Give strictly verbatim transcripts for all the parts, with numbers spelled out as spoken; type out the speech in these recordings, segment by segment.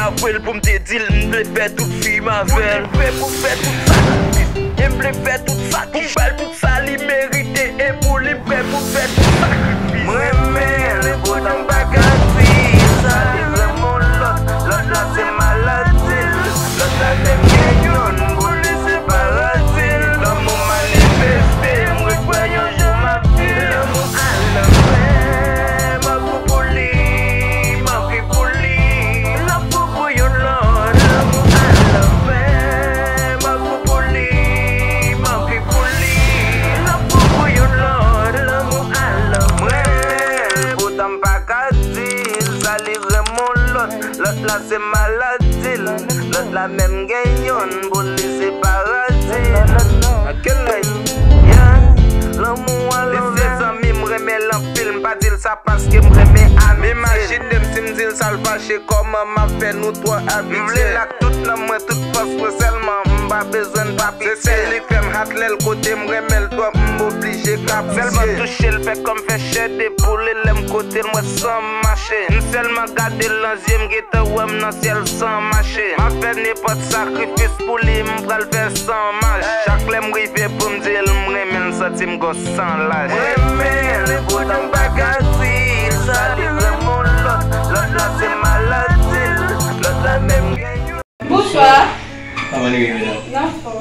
Avwe l pou m te di l, m vle fè tout fi m avè l. M vle pou fè tout sakrifis. E m vle fè tout sa ki pou ba l tout sa li merite. E pou li m prè pou fè tout sakrifis. M renmen l, poutan m pa ka di l. Sa li renmen yon lòt, lòt la se maladi l. Lòt la menm gen yonn, pou li se paradi l. Lanmou manifeste, m ret kwè yon jou m ap di l. Lanmou al anfè, m ap fou pou li, m ap ri pou li. L ap fou pou yon lòt, lanmou al anfè, m ap fou pou li, m ap ri pou li. L ap fou pou yon lòt, lanmou al anfè. M renmen l, poutan m pa ka di l. Sa li renmen yon lòt, lòt la se maladi l. Lòt la menm gen yonn, pou li se paradi l. Nan kel lay? Yeah. Lanmou an lanmou. Li se zanmi m, renmen l anpil, m pa di l sa paske m renmen amiti l. Imajine m si m di l sa l fache, kòman m ap fè, nou twò abitye. M vle l ak tout nanm mwen, tout fòs mwen, sèlman m pa bezwen l pa pitiye. Se li k fè m hat lè l kote m, renmen l twòp, m oblije k ap sèlman touche l, fè kò m fè chè depoule lè m kote l, m wè san m mache. M sèlman gade l nan zye, m gentan wè m nan syèl san mache. M ap fè nenpòt sakrifis pou li, m pral fè san mache. Chak lè m rive pou m di l m renmen l, santi m gon san lache. M renmen l, poutan m pa ka di l. Sa li renmen yon lòt, lòt la se maladi l. Lòt la menm gen yon Bonswa. Kòman nou ye, medam? N anfòm.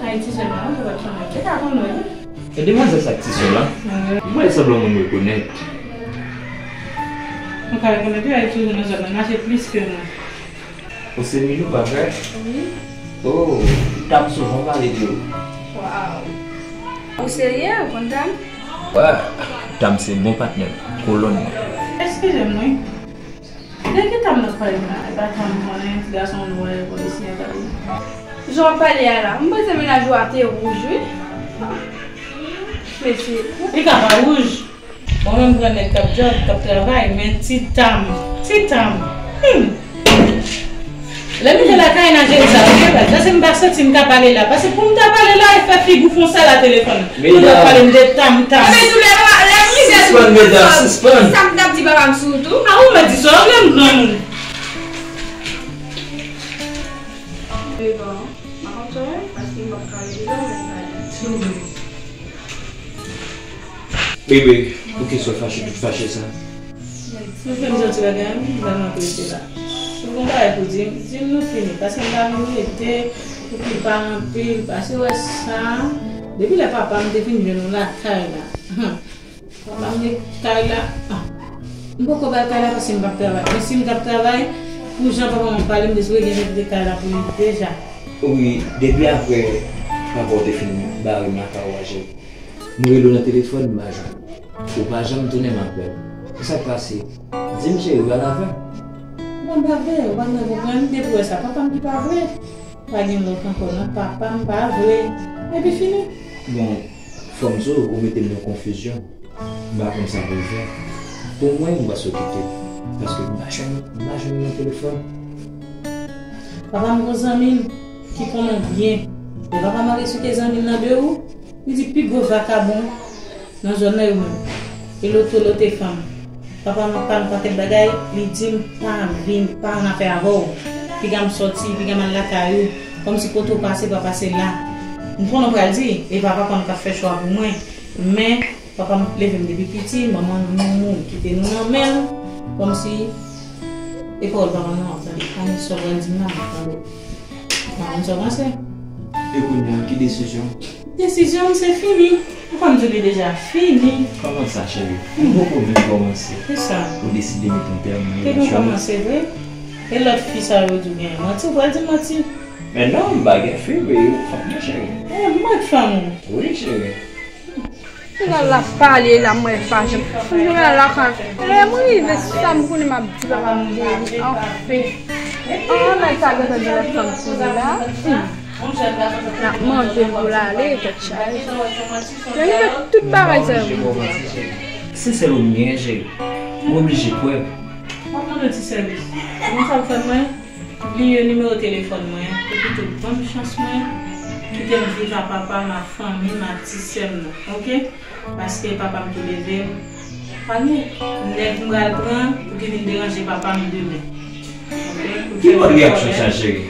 Ay, ti sè la, ou pa t konnen. Ou pa t konnen, wi. E demwazèl sa ak ti sè la? Wi. M wè sanble yon moun rekonèt. Ou ka rekonèt wi, Ayiti, ou nan zòn nan, mache plis ke mwen. Ou se Milou, pa vre? Wi. Oh, dam souvan pale de ou. Waw. Ou serye, ou konn dam? Wi, dam se bon patnè m, kolòn mwen. Eskize m, wi. De ki tam n ap pale la? E pa tam konnen ti gason nou wè polisye a pale. Jan w ap pale a la, m panse mennaj ou a te wouj, wi. Mesye. Li ka pa wouj. Mwen menm gran nèg k ap djòb, k ap travay, men ti tam, ti tam. Hmm. Lè m te lakay nan jeni sa, ou te wè, paske m pa santi m ka pale la. Paske pou m ta pale la, e fè figi w fè yon sèl a telefòn. Tout lè w ap pale m de tam, tam. Sispann, medam, sispann. Sa m t ap di papa m sou ou tou. A ou mèt di sa, ou vle m granmoun. Devan, m pa konn sa w wè, paske m p ap ka rete devan, men m pa di. Bebe, poukisa w fache tout fache sa? Si w fè m di yon ti bagay, m vrèman prese la. Si w gen yon bagay pou di m, di m nou fini. Paske m pa vin rete pou ki pa anpil. Pase wè sa, depi lè papa m te fin jwenn yon lakay la. Papa m te kay la. Ah. M poko bay kay la paske m p ap travay. Men si m t ap travay, pou jan papa m ap pale, m te sipoze gen kite kay la pou li deja. Wi, depi apre papa w te fin bare makawaj. M rele w nan telefòn, m pa jwenn ou. Ou pa janm tounen m apèl. Kisa k pase? Di m cheri, ou pa nan vre? Mwen pa vre, ou pa nan vre, mwen m te pou wè sa. Papa m ki pa vre. Pa gen lòt ankò, non, papa m pa vre. Epi fini. Bon, fò m di w, ou mete m nan konfizyon. M pa konn sa pou m fè. Pou mwen, m panse w kite m. Paske m pa jwenn, m pa jwenn nan telefòn. Papa m gon zanmi m ki konnen w byen. Lè papa m al eksplike zanmi m nan de ou, li di pi gwo vakabon nan zòn nan yo menm. E lotolote fanm. Papa m ap pale yon pakèt bagay, li di m pa vin, pa ann afè avè w. Piga m sòti, piga m al lakay ou. Kòmsi kote w pase, pa pase la. M konnen w pral di, e pa papa m k ap fè chwa pou mwen. Men, papa m leve m depi piti, manman m mouri, kite nou nan men l. Kòmsi, e pawòl papa m nan w ap tande. Ann, sa w pral di m la, m ap tande. Mwen menm sa w panse? E kounye a, ki desizyon? Desizyon m se fini. Ou konn di li deja fini. Kòman sa, cheri? M poko menm kòmanse. Kisa? Ou deside met yon tèm nan relasyon nou? Te nou kòmanse vre? E lòt fi sa yo di w gen manti, ou pral di m manti? Men non, m pa gen fi, baby, ou konprann, cheri. E, m wè k fanm ou. Wi, cheri. Piga l ap pale la, mwen pa janm. Mwen la lakay. Lè m rive, sa m konnen m ap di papa m de li, anfen. An, men sa gentan gen lòt fanm sou li la. Hmm. N ap manje pou l ale, tèt chaje. Lè rive tout bagay sa yo. Se sèl ou m gen, cheri. M oblije kwè. M ap mande w ti sèvis. Ou konn sa w fè mwen? Bliye nimewo telefòn mwen, epi tou ban m chans mwen, kite m viv ak papa m, ak fanmi m, ak ti sè m nan, oke? Paske papa m ki leve m, pa gen nèg m pral pran pou ki vin deranje papa m demen. Ki bò reyaksyon sa, cheri?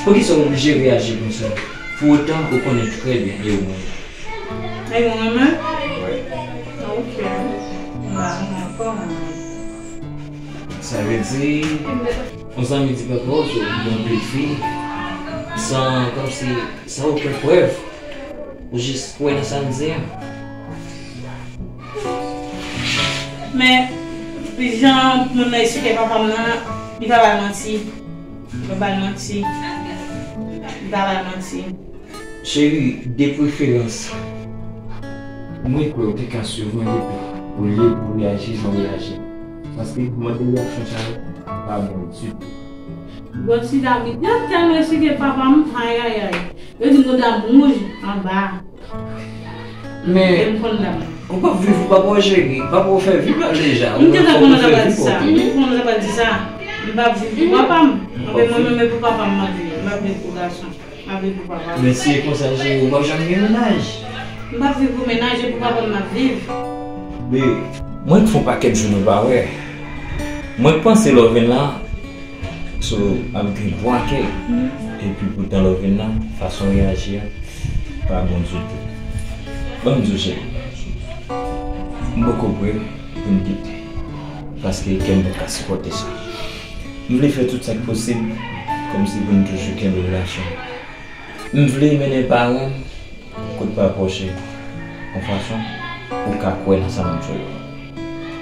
Poukisa w oblije reyaji konsa? Poutan, ou konnen trè byen e ou mwen. E ou mwen menm? Wi. Ok. M pa renmen kò mwen. Sa vle di, yon zanmi di papa w se yon bèl fi, san, kòmsi, san okenn prèv. Ou jis kwè nan sa m di a. Men, jan moun nan eksplike papa m nan, li pa bay manti. Li pa bay manti. Li pa bay manti. Cheri, de preferans, mwen kwè ou te ka swiv mwen depi olye pou reyaji jan w reyaji. Paske mòd de reyaksyon sa yo pa bon ditou. Bon, ti David, yo tèlman eksplike papa m, ayayay. Yo di m gon dam wouj anba. Men, e m konn dam nan. Ou p ap viv pou papa w, cheri. Papa w fè vi pa l deja. M te konn nan ta pral di sa. M te konn nan ta pral di sa. M p ap viv pou papa m. Anben, mwen menm, e pou papa m m ap viv. M p ap viv pou gason. M ap viv pou papa m. Men si e konsa, cheri, ou p ap janm gen mennaj. M p ap viv pou mennaj, e pou papa m m ap viv. Be, mwen k fè yon pakèt jou nou pa wè. Mwen k panse lè w vin la, so, ap gen bon akèy. Epi poutan lè w vin la, fason w reyaji a pa bon ditou. Ban m di w, cheri, m poko prè pou n kite. Paske kè m poko ka sipòte sa. M vle fè tout sa k posib, kòmsi pou n toujou kenbe relasyon. M vle mennen paran m kot pa pòche, yon fason ou ka kwè nan sa m ap di w yo.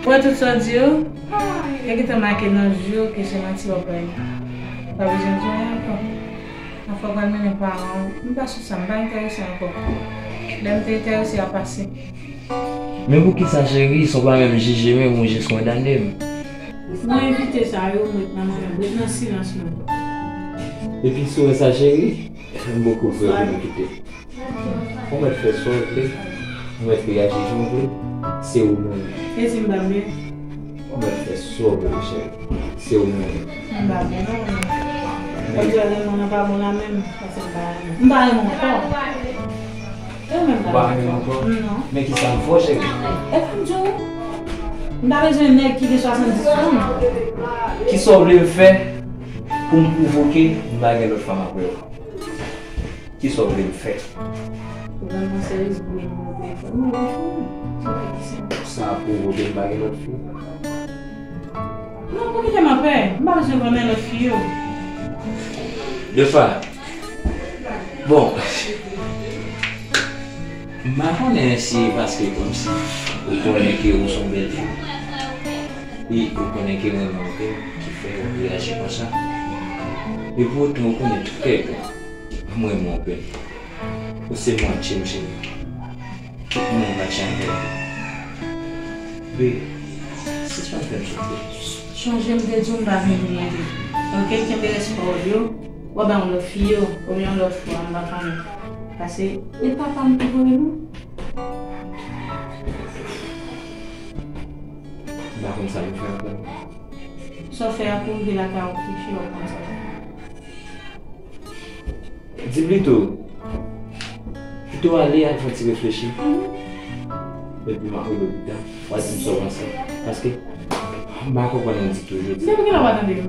Ou wè tout sa w di yo, yo gentan make nan jou yo ke se manti w ap bay. Ou pa bezwen di anyen ankò. Afè w pral mennen paran w, m pa sou sa, m pa enterese ankò. Lè m te enterese a pase. Men poukisa, cheri, sa w pa menm jije menm, ou jis kondane m? Mwen evite sa yo, m ret nan mwen menm, ret nan silans mwen. Epi si w wè sa, cheri, m poko prè pou nou kite. Ou mèt fè sa w vle, ou mèt reyaji jan w vle, se ou mwen. E si m pa vle? Ou mèt fè sa w vle, cheri, se ou mwen. M pa vle non. Kòm sa, renmen w nan pa bon la menm, paske m pa renmen w. M pa renmen w ankò. Ou pa renmen m ankò? Non. Men kisa m fè w, cheri? E pa m di w, m pa bezwen nèg ki gen swasanndis fanm. Kisa w vle m fè pou m pwouve w ke m pa gen lòt fanm apre w? Kisa w vle m fè? Ou vrèman serye, ou vle m peye fanm nan, ou vle fanm nan. Sa pwouve w ke m pa gen lòt fi? Non, pou kite m anpè. M pa bezwen konnen lòt fi yo. Defa, bon, m pa konnen si e paske kòmsi ou konnen ke ou se yon bèl fi, e ou konnen ke mwen menm ki fè ou reyaji konsa. E poutan ou konnen trè byen mwen renmen w anpil. Ou se mantye m, cheri. Tout moun mantye anpil. Be, sispann fè m soufri. Chonje m te di w m pa vin pou manje. Oke, kenbe rès pawòl yo. W a bay yon lòt fi yo, oubyen yon lòt fwa, m pa konnen. Paske, e papa m ki voye nou? M pa konn sa m fè ankò. Sa w fè a pou rive lakay ou, kouche, w ap konn sa w fè. Di plito, pito ale al fè yon ti reflechi. Epi m ap rele w pita. W a di m sa w panse. Paske m pa konprann ou ditou jodi. Depi kilè w pa tande m?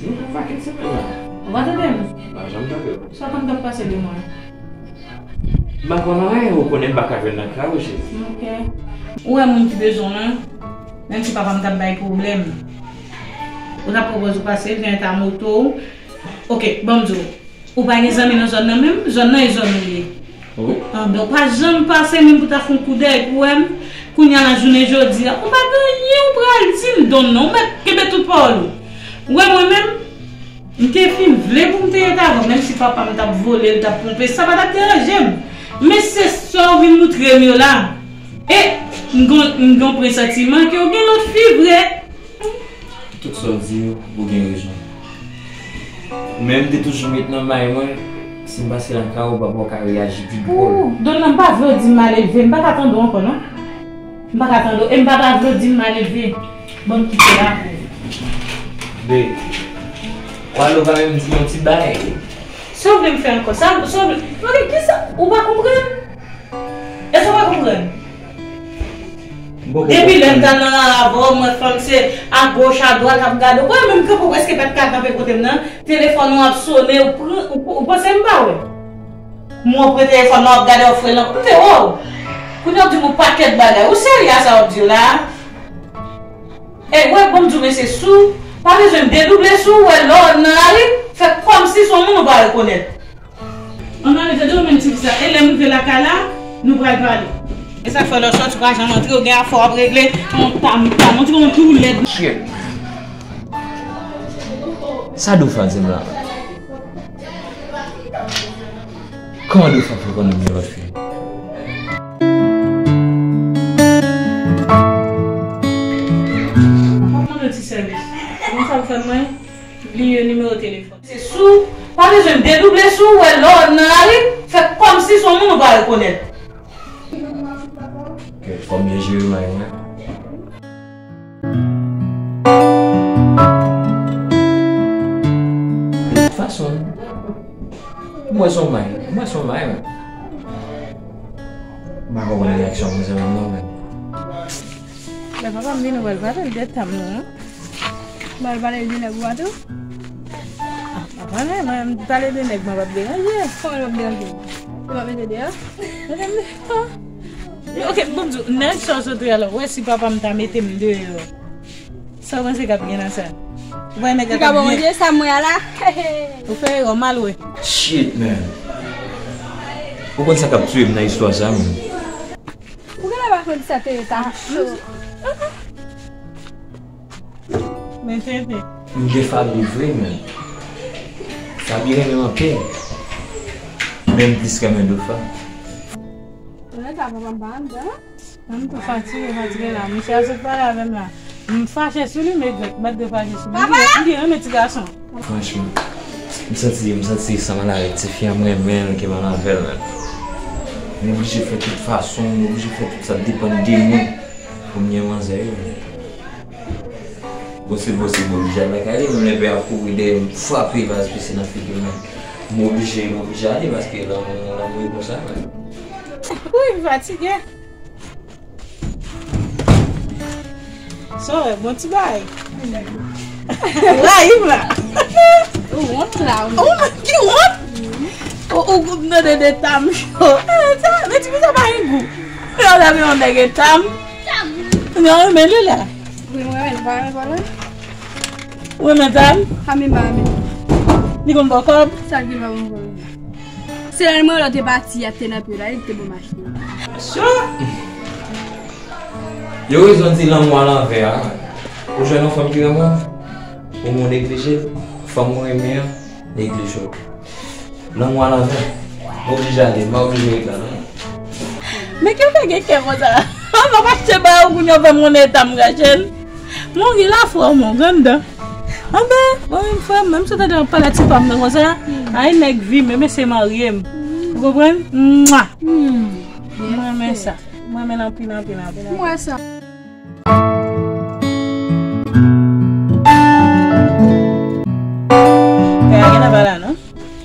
Yon pakèt semèn la. Ou pa tande m? M pa janm tande w. Sa konn t ap pase de mwen? M pa konn anyen, ou konnen m pa ka jwenn nan kay ou, cheri. Ok. Ou wè moun ki bezwen w lan, menm si papa m t ap bay pwoblèm, ou t ap pwopoze w pase, l gen ta moto w. Ok, ban m di w. Ou pa gen zanmi nan zòn nan menm? Zòn nan e zòn ou ye. Wi. Anben, ou pa janm pase menm pou ta fè yon koudèy pou wè m. Kounye a la jounen jodi a, ou pa gen anyen ou pral di m, Don, non, ou mèt kenbe tout pawòl ou. Ou wè mwen menm, m te fin vle pou m te ret avè w, menm si papa m t ap vole, l t ap twonpe, sa pa t ap deranje m. Men se sa w vin moutre m yo la. E m gon, m gon presantiman ke w gen lòt fi vre. Tout sa w di yo, ou gen rezon. Men m te toujou met nan may mwen, si m pase lakay ou, papa w ka reyaji pi dwòl. Ou, Don, m pa vle w di m malelve, m pa ka tande w ankò, non. M pa ka tande w, e m pa ta vle w di m malelve. Bon, m kite la pou ou. Be, w ale, w pa menm di yon ti bagay. Sa w vle m fè ankò? Sa, sa w vle, ok, kisa? Ou pa konprann? Èske w pa konprann? Depi lè m t al nan lari avè w, m wè fanm se agoch, adwat ap gade w. Mwen menm kanpe w prèske pa t ka kanpe kote m nan. Telefòn ou ap sonnen, ou pran, ou, ou panse m pa wè? M wè w pran telefòn nan, w ap gade w fre lan. M te wè w. Kounye a w di m yon pakèt bagay. Ou serye a sa w ap di yo la a? Ey, wè, ban m di w mesye, si w pa bezwen dedouble, si w wè lè w nan lari, fè kòmsi se yon moun ou pa rekonèt. Ann ale, tande w menm ti fi sa. E lè m rive lakay la, nou pral pale. E sa k fè lè w sòti, w pa janm antre, w gen afè w ap regle. Yon tam, tam, on ti yon tou lèd. Shit. Sa Dofa di m la? Kòman Dofa fè konnen m gen lòt fi? Mwen mande yon ti sèvis. Ou konn sa w fè mwen? Bliye nimewo telefòn. Se si w pa bezwen dedouble, si w wè lè w nan lari, fè kòmsi se yon moun ou pa rekonèt. Kèt, fò m byen jere may mwen. De tout fason, m wè se yon may, m wè se yon may, men. M pa konprann reyaksyon manzè menm non, men. Lè papa m vini, w pral pale l de tam nan, non? M pral pale l de nèg ou a tou? Ah, pa pale, mwen, m pale de nèg mwen p ap deranje. Kòman l p ap deranje? Ou p ap mete deyò? Mete m deyò. Ok, bon, m di w, nèg sa w sot la, w wè si papa m ta mete m deyò. Sa w panse k ap gen nan sa? Ou wè nèg la t ap byen. Li ka manje sa m wè a la. Ou fè erè, m al wè. Shit, man. Ou konn sa k ap tiye m nan istwa sa, man? Ou genlè pa konn sa Tete ta cho. Men Tete. M gen Faby vre, men Faby renmen m anpil. Men m plis renmen Dofa. Konnen sa papa m pa anndan. M tou fatige, fatige la. Misye a sot pale avè m la. M fache sou li, men gwèt, m pa t dwe fache sou li. Li, li renmen ti gason. Franchman, m santi, m santi se sa m al avèk tifi a, m renmen l, ke m al avè l, men. M oblije fè tout fason, m oblije fè tout sa depann de mwen pou m gen manzè yo. Bon, se posib, m oblije al lakay li, menm lè pè ap kouri dèyè m, frape vaz pise nan figi m, men. M oblije, m oblije ale, paske lanmou, lanmou e konsa, men. Wi, m fatige. Sa w wè, bon ti bagay. Rayi m la. Ou wont la, ou. Ou ki wont? Ou, ou, ou mande de tam cho. Eh, sa, men ti fi sa pa gen gou. Yo, sa gen yon nèg e tam. Non, men li la. Wi, mwen, mwen, mwen, mwen. Ou renmen tam? Ami, mami. Li konn ba w kòb? Sa ki pa bon kòb. Se lè mwen lòt te pati, y ap te nan pye la, li te bon mache. Cho! Yo rezon di lanmou a lanvè a. Ou jwenn yon fanm ki renmen w, ou moun neglije l, fanm ou renmen an neglije w. Lanmou a lanvè. M oblije ale, m pa oblije ret la non. Men ki fè gen kè konsa? An, m ap achte ba ou kounye a, fè m konnen eta m gache l. Mwen gen lafwa, mwen, grann dan. Anben, bon, menm frè m, menm si w tande m ap pale a ti pa m nan konsa, ay nèg vi, men mesye marye m. Ou konprann? Mwa! Mwen renmen sa. Mwen renmen l anpil, anpil, anpil, anpil. Mwen sa. Pè a genlè pa la, non?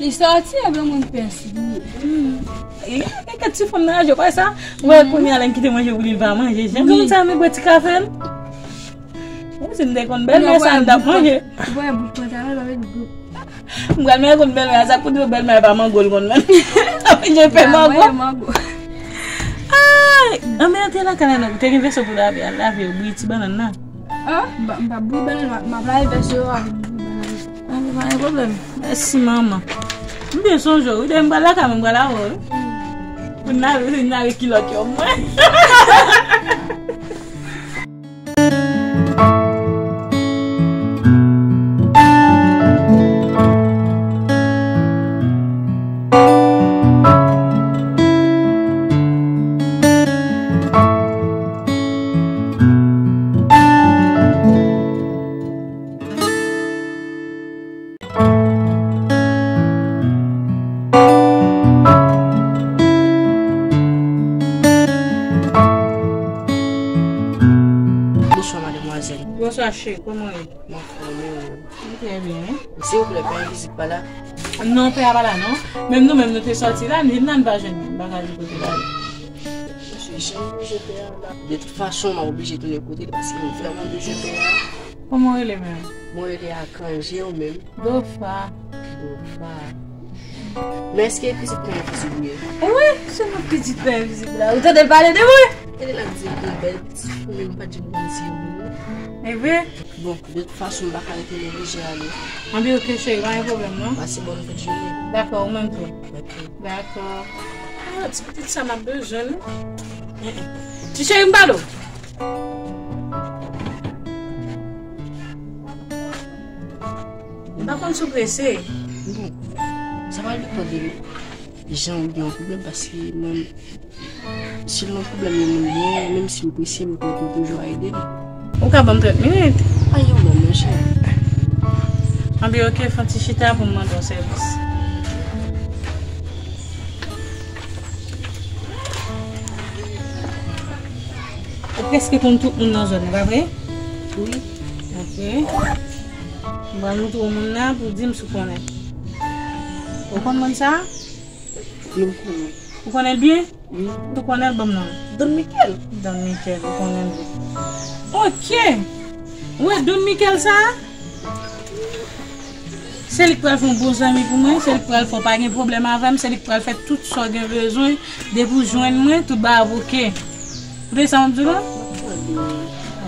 Li sòti, epi yon moun pèse li. Gen kèk ti fanm nan raje, ou pa wè sa? Ou wè kounye a lè m kite manje pou li, li pa manje. Jan kòm sa, m bwè ti kafe l. Menm si m te konn bèlmè sa, m t ap manje. Ou wè bout pantalon, l ap met bout. M pral mete kont bèlmè a, sa k pou di w bèlmè a pa mango l konn menm. Ap manje pen mango. Ay, anben antre lakay la non, ou te gen vèso pou lave, al lave yo, bouyi ti bannann nan. Ah, m pa, m pa bouyi bannann, m ap lave vèso yo avan m bouyi bannann. Ah, pa gen pwoblèm. Mèsi manman. M byen sonje w wi, demen m pral lakay mwen, m pral avè w wi. Pou n lave, pou n lave kilòt yo mwen. Bonswa, mademwazèl. Bonswa, cheri. Kòman w ye? M anfòm, e ou? M trè byen, wi. Silvouplè, pè envizib pa la? Non, pè a pa la, non. Menm nou menm, nou te sòti la, n vin la, n pa jwenn li. M pa ka di kote l ale. Mesye, Jan m bezwen pè a la. De tout fason, m ap oblije tounen kote l paske m vrèman bezwen pè a. Kòman w rele menm? Mwen rele Akanje, ou menm? Dofa. Dofa. Men èske pitit mwen envizib ou ye? Wi, se mwen pitit mwen envizib la. Ou tande pale de mwen? Tande l ap di m yon bèl ti fi, men m pa t janm konn si ou menm. E vre? Bon, de tout fason, m pa ka rete, m oblije ale. Anben, oke, cheri, pa gen pwoblèm, non. Pase bòn fin jounen. Dakò, ou menm tou. Oke. Dakò. Ah, ti pitit sa m ap bezwen, non. Ti cheri, m pale w. M pa konn si w prese. Bon, sa pral depann de jan ou gen yon pwoblèm, paske mwen, si l yon pwoblèm yon moun gen, menm si m prese, m kontan toujou ede l. Ou ka ban m trant minit? A, yon mò, monchè. Anben, oke, fè yon ti chita pou m mande yon sèvis. Ou prèske konn tout moun nan zòn nan, pa vre? Wi. Oke. M pral montre w moun nan pou w di m si w konnen. Ou konn moun sa a? Wi, m konnen. Ou konnen l byen? Wi. Ou konnen l, ban m non l. Don Michel. Don Michel, ou konnen l byen. Oke. Ou wè Don Michel sa a? Se li k pral fè yon bon zanmi pou mwen, se li k pral fè w pa gen pwoblèm avè m, se li k pral fè tout sa w gen bezwen, depi w jwenn mwen, tout bagay ap oke. Ou tande sa m ap di w la?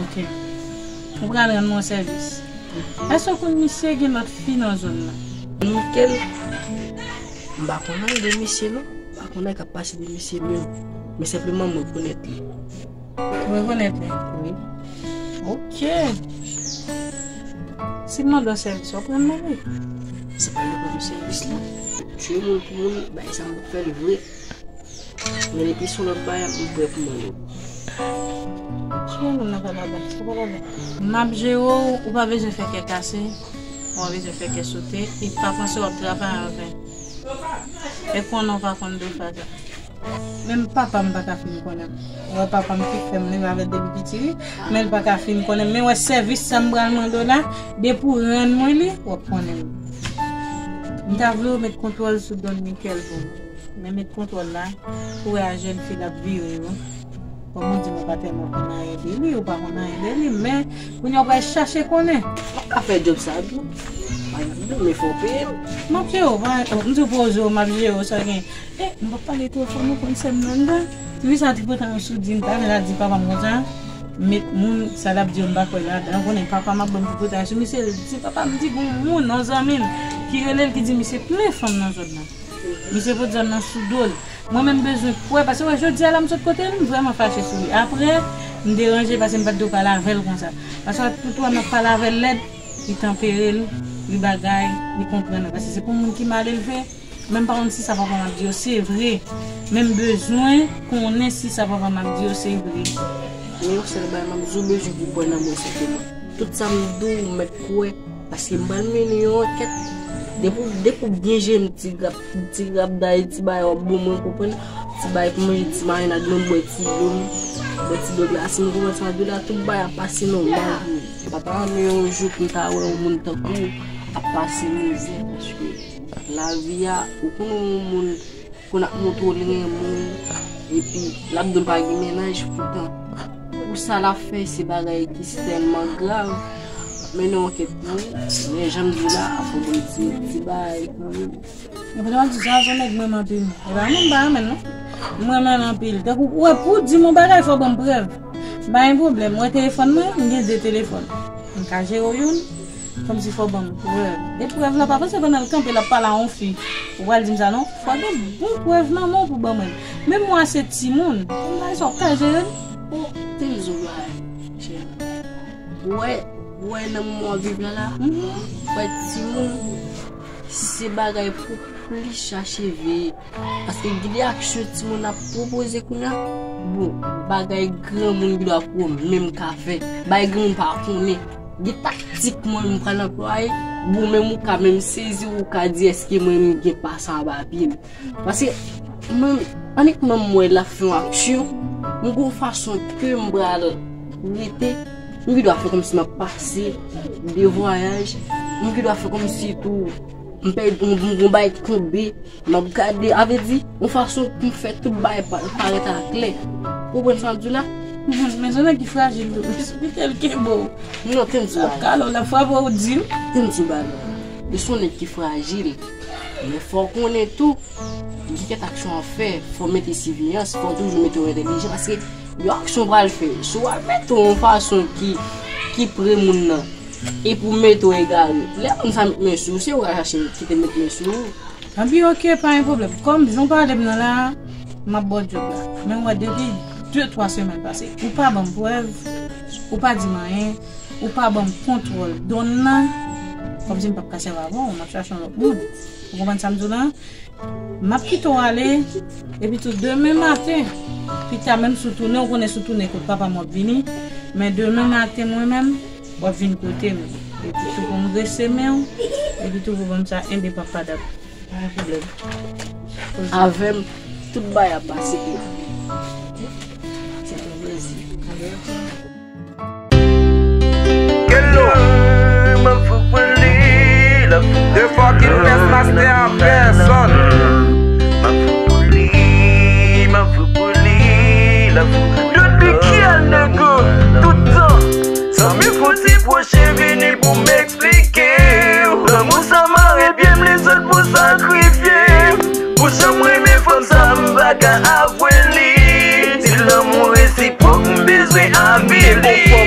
Oke. Ou pral rann mwen sèvis. Èske w konn misye gen lòt fi nan zòn nan? Michel, m pa konn anyen de misye non. M pa konn anyen k ap pase de misye menm. Men senpleman m rekonèt li. Ou rekonèt li? Wi. Oke. Si m mande w sèvis, w ap rann mwen li? Se pa nenpòt sèvis non. Tchwe moun pou moun, bagay sa m ap fè l vre. Men depi se yon lòt bagay, m prè pou mande w. Tchwe moun nan pa laba, se pa laba. M ap jere w, ou pa bezwen fè kè kase, ou pa bezwen fè kè sote, e pa panse w ap travay anven. E konnen w pa konn Dofa sa. Menm papa m pa ka fin konnen m. Ou wè papa m ki fè m leve avè depi piti wi, men l pa ka fin konnen m. Men wè sèvis sa m pral mande w la, depi w rann mwen li, w ap konnen m. M ta vle w met kontwòl sou Don Michel pou m. Men met kontwòl la, pou wè a jèn fi l ap vire yo. Kòm ou di m ou pa tèlman konn anyen de li, ou pa konn anyen de li, men kounye a w pral chache konnen. M ap ka fè djòb sa tou. Pa gen pwoblèm, men fò w peye m. M ap peye w, pa, m di w poze w, m ap jere w, sa gen. E, m p ap pale twò fò, nou konn sè m nan anndan. Ti fi sa te pran tan sou di m, talè l al di papa m konsa, met moun, sa l ap di yo m pa kwè ladan. Ou konnen papa m ap ban m tripotay sou misye, li di papa m di gon moun, yon zanmi l, ki rele l, ki di misye plen fanm nan zòn nan. Misye pot zòn nan sou do l. Mwen menm bezwen kwè, paske wè jodi a la m sot kote l, m vrèman fache sou li. Apre, m deranje paske m pa t dwe pale avè l konsa. Paske tout wè m ap pale avè l lèd, li tanpere l, li bagay, li konprann. Paske se pou moun ki mal elve, men m pa konn si sa papa m ap di yo se vre. Men m bezwen konnen si sa papa m ap di yo se vre. Men yon sèl bagay m ap di w, bezwen pou kwè nan mwen senpleman. Tout sa m di w, ou mèt kwè. Paske m pral mennen yon ankèt. Depi w, depi w byen jere m, ti grap, ti grap dayiti bagay w ap bon mwen konprann. Ti bagay pou manje, ti marinad, menm bwè ti dlo m, bwè ti dlo glase m, konprann sa m ap di w la, tout bagay ap pase nòmal pou mwen. M pa ta renmen yon jou pou m ta wè yon moun tankou w ap pase mizè, paske lavi a, ou konnen yon moun konn ap montre w li renmen w, epi l ap di w l pa gen mennaj, poutan pou sa l ap fè, se bagay ki tèlman grav. Men non, kèt pou men jan m di w la, fò m di ti bagay kanmenm. Epi lè w ap di sa, se yon nèg m renmen anpil. E pa moun m pa renmen l non. M renmen l anpil. Tankou ou wè pou w di m yon bagay, fò w ban m prèv. Pa gen pwoblèm, ou wè telefòn mwen, m gen de telefòn. M ka jere w youn. Kòmsi fò w ban m prèv. E prèv la pa panse pandan l kanpe l ap pale a yon fi. Ou pral di m sa non. Fò w gen bon prèv nan men w pou w ban mwen l. Menm mwen se timoun. Yon bagay sa w ka jere l. Bon, te m di w bagay, chè. Wè, wè nan moman w ap viv la la. Wè timoun, se bagay pou plis chache veye. Paske gen de aksyon timoun ap pwopoze kounye a, bon, bagay granmoun gen dwa pou ou menm ka fè, bagay granmoun pa konnen. Gen taktik mwen menm m pral anplwaye, bon, menm ou ka menm sezi, ou ka di èske mwen menm gen pa sa anba pye m. Paske mwen, annik mwen m wè l ap fè yon aksyon, m gen yon fason ke m pral rete, m gen dwa fè kòmsi m ap pase de vwayaj, m gen dwa fè kòmsi tou m pèdi yon, yon, yon bagay ki tonbe, m ap gade, avèdi, yon fason pou m fè tout bagay pa-, parèt aklè. Ou konprann sa m di w la? Men se yon nèg ki frajil tou. Li tèl kenbe w. Non, tèm di w bagay. Kalon la frape w di. Tèm di w bagay. Li se yon nèg ki frajil. Men fò w konnen tou, gen kèk aksyon w ap fè, fò w mete siveyans, fò w toujou mete w entèlijan, paske yon aksyon w pral fè, si w al mete w yon fason ki, ki pre moun nan, epi w mete w egare, lè moun sa met men sou ou, se ou k al chache kite l met men sou ou. Anpi oke, pa gen pwoblèm. Kòm jan w pale m nan la, m ap ba w djòb la. Men w wè depi de, twa semèn pase, ou pa ban m prèv, ou pa di m anyen, ou pa ban m kontwòl done nan, kòmsi m p ap ka sèvi avè w, m ap chache yon lòt moun. Ou konprann sa m di w la? M ap kite w ale, epi tou demen maten, pita menm si w tounen, ou konnen si w tounen kot papa m w ap vini, men demen maten mwen menm, w ap vin kote m. Epi tou pou m rese men w, epi tou pou ban m sa endepann pa dat. Pa gen pwoblèm. Avè m, tout bagay ap pase byen. Se yon plezi. Kello, m ap fou pou li, l ap fou. The fucking best master an pèsòn. M ap fou pou li, m ap fou pou li, l ap fou pou li. Don't be kill nèg, tout tan. Zanmi fouti pwoche vini pou m eksplike w. Lanmou sa mare pye m, li sot pou sakrifye m. Pou jan m renmen fanm sa, m pa ka avwe li. Di lanmou resipwòk, m bezwen avili.